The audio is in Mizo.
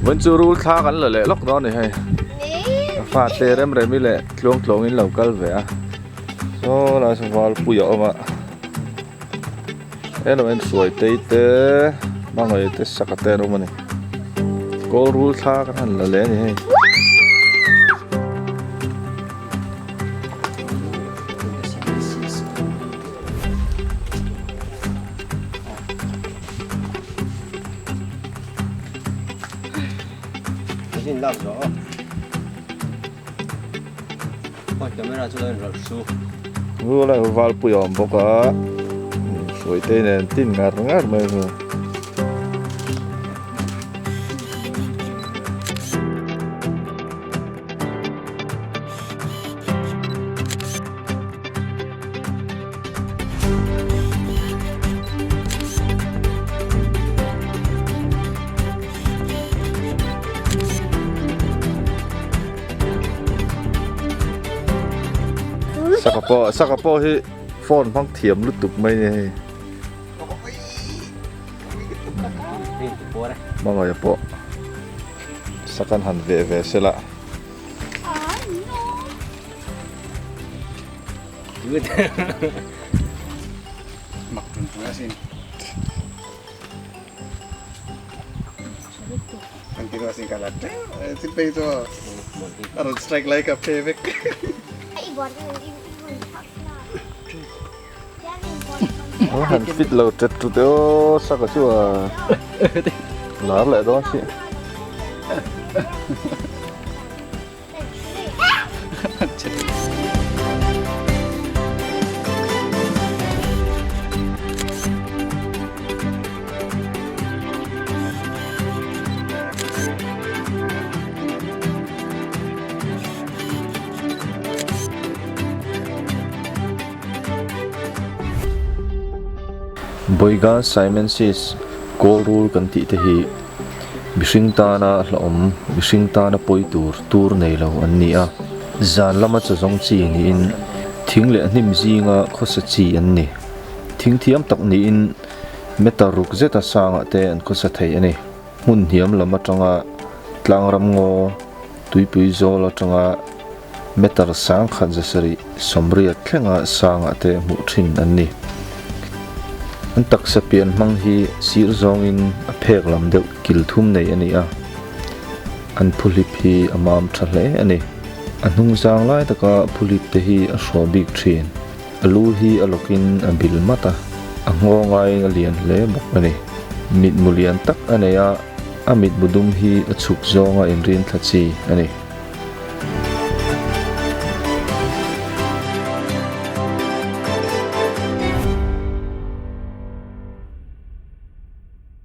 Vawiin chu rul thla kan la leh lawk dawn a ni hei. A fate rem rem i leh tluang tluang in lo kal ve a. Saw lai saw valpui a awm a. He lo en hruai tei te hmangaih te saka te an awm a ni. Kawl rul thla kan han la leh a ni hei. Rul a valpui a awm bawk a hruaite nen tin ngar ngar mai a. Saka pawh saka pawh hi phone hmang thiam lutuk mai a ni hei hmangaih pawh saka an han veh ve se la. Han fit lo tet tut e aw saka chu a lar leh dawn si. Boiga simensis kawl rul kan tih te hi Mihring tana hlauhawm, mihring tana pawi tur tur nei lo an ni a. Zan lama chaw zawng chi niin thing leh hnim zinga khawsa chi an ni. Thing thiam tak niin meter ruk zeta sangah te an khawsa thei a ni. Hmun hniam lam atanga tlang ram ngaw tuipui zawl atanga meter sang khat zasarih sawmriat thlenga sangah te hmuh thin an ni. An taksa pian hmang hi sir zawngin a phek lam deuh kil thum nei a ni a, an phuhlip hi a mam tha hle a ni. A hnung zang lai taka phuhlip te hi a hraw bik thin. A lu hi a lawkin a bil mat a, a nghawngaiin a lian hle bawk a ni. Mitmu lian tak a nei a, a mitmu dum hi a chhuk zawnga inrin thla chi a ni.